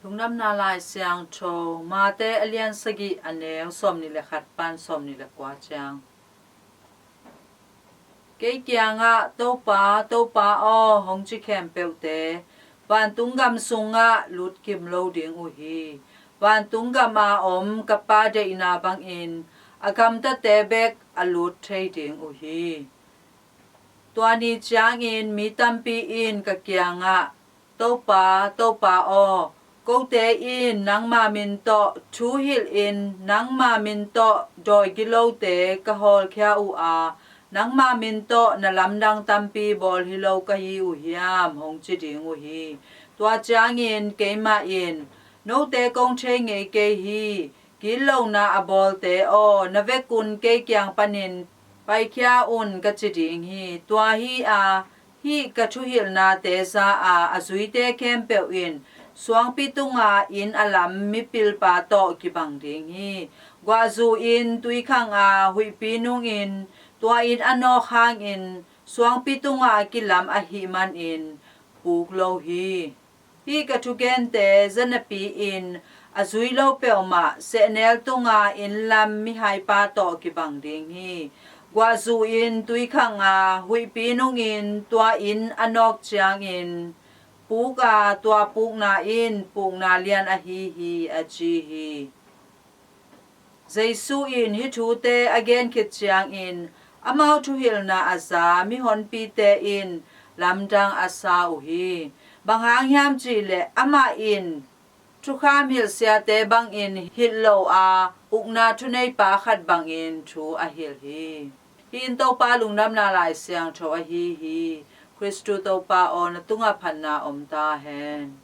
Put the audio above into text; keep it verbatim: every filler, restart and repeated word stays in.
Lungdamna Lai Siangtho, Mate a lian sagih, a neu sawmnih le khat pan sawmnih le kua ciang. Kei kiangah, "Topa, Topa aw," hong ci khempeuhte vantung gam sungah lut kim lo ding uh hi. Vantung gam a om ka Pa deihna bangin a gamtate bek a lut thei ding uh hi. Tua ni ciangin mi tampi in ka kiangah, "Topa, Topa aw, kote in nangma min tawh thu hilhin nangma min tawh dawi gilote ka hawlkhia uh a, nangma min tawh na lamdang tampi bawl hi lo ka hi uh hiam?" hong ci ding uh hi. Tua ciangin keimah in, "Note kong thei ngei kei hi. Gitlohna a bawlte aw, na vekun kei kiang panin paikhia un," ka ci ding hi. Tua hi a, hih ka thuhilhnate za a, a zuite khempeuh in suangpi tunga inn a lam mipilpa tawh kibang ding hi. Guahzu in tui khang a, huihpi nungin tua inn a nawk hangin suangpi tunga kilam ahih manin puk lo hi. Hih ka thugente za napi-in a zui lo peuhmah sehnel tunga inn lam mihaipa tawh kibang ding hi. Guahzu in tui khang a, huihpi nungin tua inn a nawk ciangin puk a, tua pukna in pukna lian ahi hi, a ci hi. Jesu in hih thute a gen khit ciangin amau thuhilhna a za mihonpite in lamdang a sa uh hi. Bang hang hiam cihleh amah in thukham hilhsiate bangin hilh lo a, ukna thuneipa khat bangin thu a hilh hi. Hih in Topa Lungdamna Lai Siangtho ahi hi. Khristu Topa aw, na tungah phatna om ta hen.